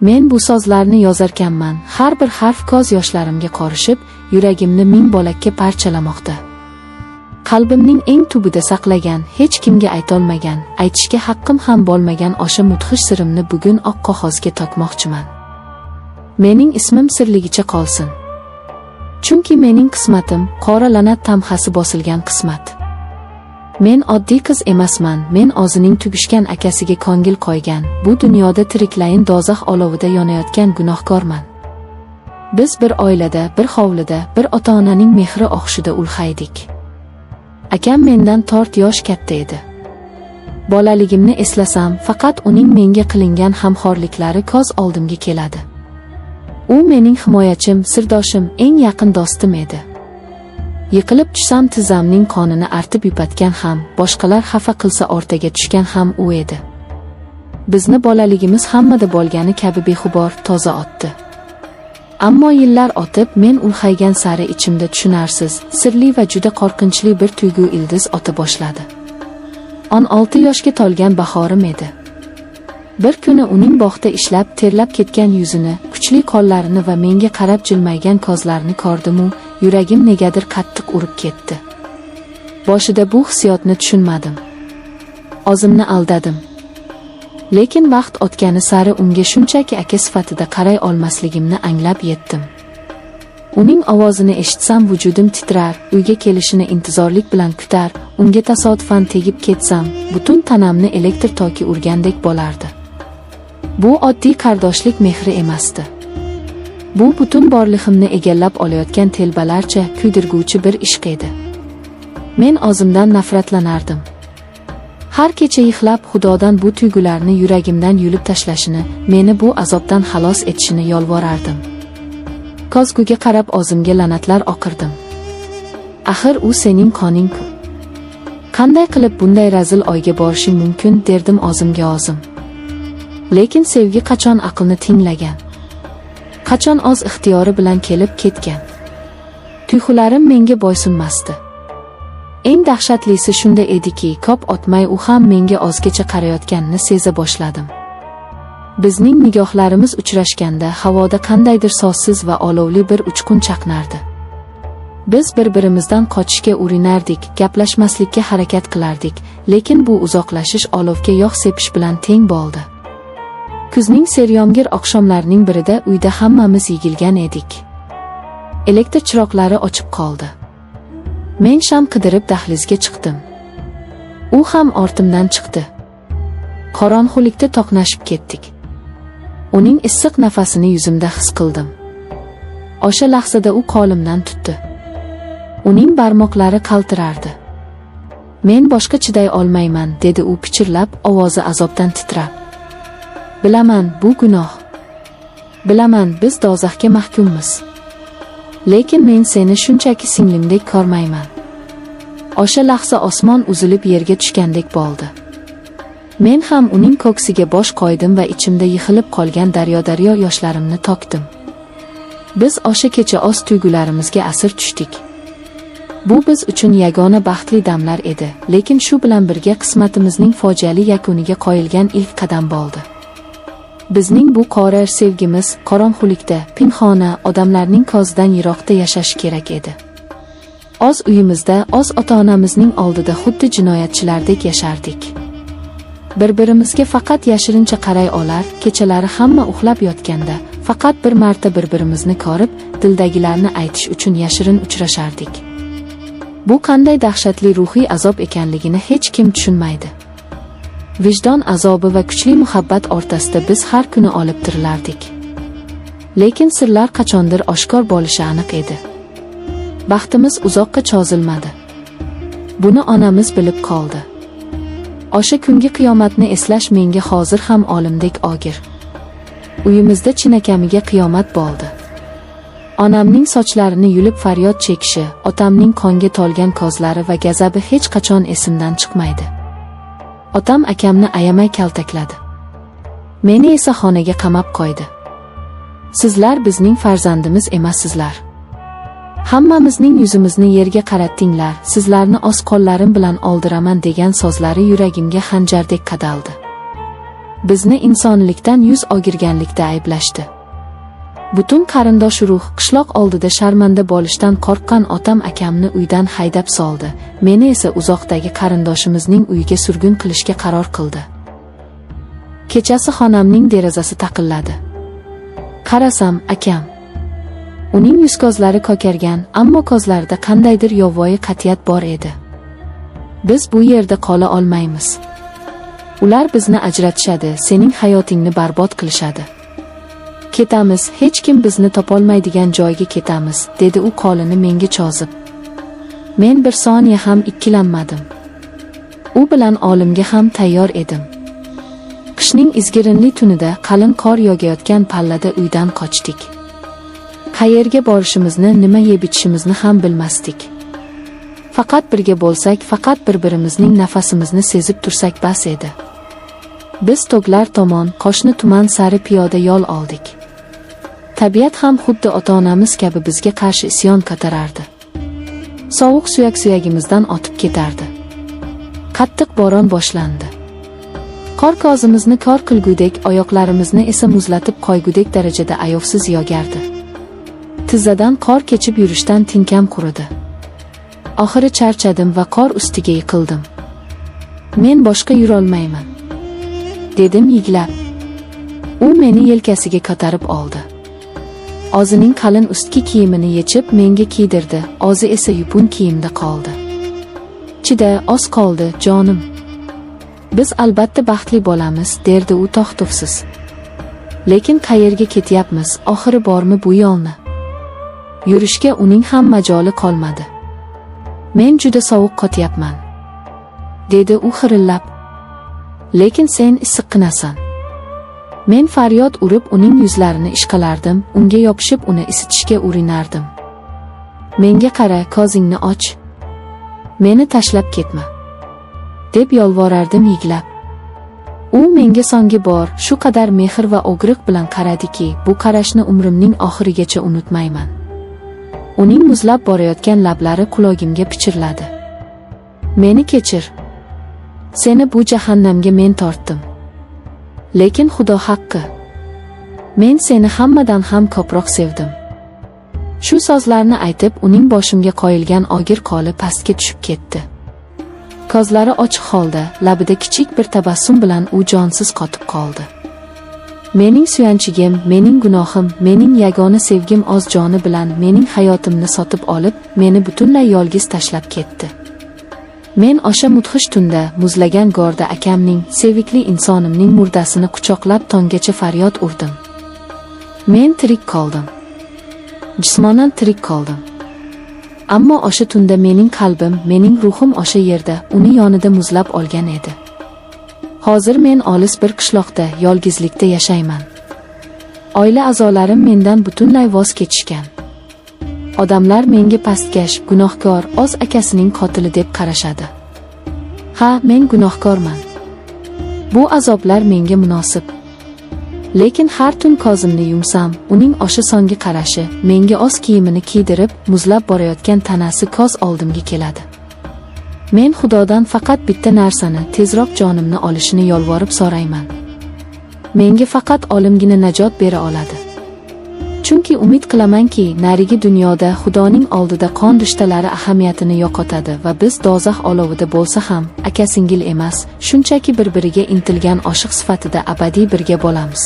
Men bu so'zlarni yozarkanman, har bir harf ko'z yoshlarimga qorishib, yuragimni ming bo'lakka parchalamoqda. Qalbimning eng tubida saqlagan, hech kimga aytolmagan, aytishga haqqim ham bo'lmagan o'sha mudhish sirimni bugun oq qog'ozga tokmoqchiman. Mening ismim sirligicha qolsin. Chunki mening qismatim qora la'nat tamg'asi bosilgan qismat. Men oddiy qiz emasman, men o'zining tug'ishgan akasiga ko'ngil qo'ygan, bu dunyoda tiriklayin do'zax olovida yonayotgan gunohkorman. Biz bir oilada, bir hovlida, bir ota-onaning mehri og'ushida ulg'aydik. Akam mendan 4 yosh katta edi. Bolaligimni eslasam, faqat uning menga qilingan g'amxo'rliklari ko'z oldimga keladi. U mening himoyachim, sirdoshim, eng yaqin do'stim edi. Yiqilib tushsam tizzamning qonini artib yupatgan ham, boshqalar xafa qilsa o'rtaga tushgan ham u edi. Bizni bolaligimiz hammada bo'lgani kabi beg'ubor, toza o'tdi. Ammo yillar o'tib, men ulg'aygan sari ichimda tushunarsiz, sirli va juda qo'rqinchli bir tuyg'u ildiz ota boshladi. 16 yoshga to'lgan bahorim edi. Bir kuni uning bog'da ishlab, terlab ketgan yuzini, kuchli qo'llarini va menga qarab jilmaygan ko'zlarini ko'rdim-u, yuragim negadir qattiq urib ketdi. Boshida bu hissiyotni tushunmadim. O'zimni aldadim. Lekin vaqt o'tgani sari unga shunchaki aka sifatida qaray olmasligimni anglab yetdim. Uning ovozini eshitsam vujudim titrar, uyga kelishini intizorlik bilan kutar, unga tasodifan tegib ketsam, butun tanamni elektr toki urgandek bo'lardi. Bu oddiy qardoshlik mehri emasdi. Bu butun borlig'imni egallab olayotgan telbalarcha kuydirguvchi bir ishq edi. Men o'zimdan nafratlanardim. Har kecha yig'lab Xudodan bu tuyg'ularni yuragimdan yulib tashlashini, meni bu azobdan xalos etishini yolvorardim. Ko'zguga qarab o'zimga la'natlar o'qirdim. Axir u sening qoning-ku. Qanday qilib bunday razil o'yga borishing mumkin, derdim o'zimga o'zim. Lekin sevgi qachon aqlni tinglagan? Qachon o'z ixtiyori bilan kelib ketgan? Tuyg'ularim menga bo'ysunmasdi. Eng dahshatlisi shunda ediki, ko'p o'tmay u ham menga o'zgacha qarayotganini seza boshladim. Bizning nigohlarimiz uchrashganda havoda qandaydir so'zsiz va olovli bir uchqun chaqnardi. Biz bir-birimizdan qochishga urinardik, gaplashmaslikka harakat qilardik, lekin bu uzoqlashish olovga yog' sepish bilan teng bo'ldi. Kuzning seryomg'ir oqshomlarining birida uyda hammamiz yig'ilgan edik. Elektr chiroqlari o'chib qoldi. Men sham qidirib dahlizga chiqdim. U ham ortimdan chiqdi. Qorong'ulikda to'qnashib ketdik. Uning issiq nafasini yuzimda his qildim. O'sha lahzada u qo'limdan tutdi. Uning barmoqlari qaltirardi. "Men boshqa chiday olmayman", dedi u pichirlab, ovozi azobdan titrab. "Bilaman, bu gunoh. Bilaman, biz do'zaxga mahkummiz. Lekin men seni shunchaki singlimdek ko'rmayman." O'sha lahza osmon uzilib yerga tushgandek bo'ldi. Men ham uning ko'ksiga bosh qo'ydim va ichimda yig'ilib qolgan daryo-daryo yoshlarimni to'kdim. Biz o'sha kecha o'z tuyg'ularimizga asir tushdik. Bu biz uchun yagona baxtli damlar edi, lekin shu bilan birga qismatimizning fojiali yakuniga qo'yilgan ilk qadam bo'ldi. Bizning bu qora sevgimiz qorong'ulikda, pinhona, odamlarning ko'zidan yiroqda yashashi kerak edi. O'z uyimizda, o'z ota-onamizning oldida xuddi jinoyatchilardek yashardik. Bir-birimizga faqat yashirincha qaray olar, kechalari hamma uxlab yotganda, faqat bir marta bir-birimizni ko'rib, dildagilarni aytish uchun yashirin uchrashardik. Bu qanday dahshatli ruhiy azob ekanligini hech kim tushunmaydi. Vijdon azobi va kuchli muhabbat o'rtasida biz har kuni o'lib tirilardik. Lekin sirlar qachondir oshkor bo'lishi aniq edi. Baxtimiz uzoqqa cho'zilmadi. Buni onamiz bilib qoldi. O'sha kungi qiyomatni eslash menga hozir ham o'limdek og'ir. Uyimizda chinakamiga qiyomat bo'ldi. Onamning sochlarini yulib faryod chekishi, otamning qonga to'lgan ko'zlari va g'azabi hech qachon esimdan chiqmaydi. Otam akamni ayamay kaltakladi. Meni esa xonaga qamab qo'ydi. "Sizlar bizning farzandimiz emassizlar. Hammamizning yuzimizni yerga qaratdinglar, sizlarni o'z qo'llarim bilan o'ldiraman", degan so'zlari yuragimga xanjardek qadaldi. Bizni insonlikdan yuz o'girganlikda ayblashdi. Butun qarindosh urug', qishloq oldida sharmanda bo'lishdan qo'rqqan otam akamni uydan haydab soldi. Meni esa uzoqdagi qarindoshimizning uyiga surgun qilishga qaror qildi. Kechasi xonamning derazasi taqilladi. Qarasam, akam. Uning yuz ko'zlari ko'kargan, ammo ko'zlarida qandaydir yovvoyi qat'iyat bor edi. Biz bu yerda qola olmaymiz. Ular bizni ajratishadi, sening hayotingni barbod qilishadi. Ketamiz, hech kim bizni topolmaydigan joyga ketamiz, dedi u qo'lini menga cho'zib. Men bir soniya ham ikkilanmadim. U bilan o'limga ham tayyor edim. Qishning izgirinli tunida qalin qor yog'ayotgan pallada uydan qochdik. Qayerga borishimizni, nima yeb ichishimizni ham bilmasdik. Faqat birga bo'lsak, faqat bir-birimizning nafasimizni sezib tursak bas edi. Biz tog'lar tomon, qo'shni tuman sari piyoda yo'l oldik. Tabiat ham xuddi ota-onamiz kabi bizga qarshi isyon ko'tarardi. Sovuq suyak-suyagimizdan o'tib ketardi. Qattiq bo'ron boshlandi. Qor ko'zimizni kor qilgudek, oyoqlarimizni esa muzlatib qo'ygudek darajada ayovsiz yog'ardi. Tizzadan qor kechib yurishdan tinkam quridi. Oxiri charchadim va qor ustiga yiqildim. Men boshqa yurolmayman, dedim yig'lab. U meni yelkasiga ko'tarib oldi. O'zining qalin ustki kiyimini yechib menga kiydirdi, o'zi esa yupun kiyimda qoldi. Chida, oz qoldi, jonim. Biz albatta baxtli bo'lamiz, derdi u to'xtovsiz. Lekin qayerga ketyapmiz, oxiri bormi bu yo'lni? Yurishga uning ham majoli qolmadi. Men juda sovuq qotyapman, dedi u xirillab. Lekin sen issiqqinasan. Men faryod urib uning yuzlarini ishqalardim, unga yopishib uni isitishga urinardim. Menga qara, ko'zingni och. Meni tashlab ketma, deb yolvorardim yig'lab. U menga so'nggi bor shu qadar mehr va og'riq bilan qaradiki, bu qarashni umrimning oxirigacha unutmayman. Uning muzlab borayotgan lablari qulog'imga pichirladi. Meni kechir. Seni bu jahannamga men tortdim. Lekin Xudo haqqi, men seni hammadan ham ko'proq sevdim. Shu so'zlarni aytib, uning boshimga qo'yilgan og'ir qo'li pastga tushib ketdi. Ko'zlari ochiq holda, labida kichik bir tabassum bilan u jonsiz qotib qoldi. Mening suyanchigim, mening gunohim, mening yagona sevgim o'z joni bilan mening hayotimni sotib olib, meni butunlay yolg'iz tashlab ketdi. Men o'sha mudhish tunda muzlagan go'rda akamning, sevikli insonimning murdasini quchoqlab tonggacha faryod urdim. Men tirik qoldim. Jismonan tirik qoldim. Ammo o'sha tunda mening qalbim, mening ruhim o'sha yerda, uni yonida muzlab olgan edi. Hozir men olis bir qishloqda, yolg'izlikda yashayman. Oila a'zolarim mendan butunlay voz kechishgan. Odamlar menga pastkash, gunohkor, o'z akasining qotili deb qarashadi. Ha, men gunohkorman. Bu azoblar menga munosib. Lekin har tun ko'zimni yumsam, uning o'sha so'nggi qarashi, menga o'z kiyimini kiydirib, muzlab borayotgan tanasi ko'z oldimga keladi. Men Xudodan faqat bitta narsani, tezroq jonimni olishini yolvorib so'rayman. Menga faqat olimgina najot bera oladi. Chunki umid qilamanki, narigi dunyoda Xudoning oldida qon rishtalari ahamiyatini yo'qotadi va biz do'zax olovida bo'lsa ham, aka-singil emas, shunchaki bir-biriga intilgan oshiq sifatida abadiy birga bo'lamiz.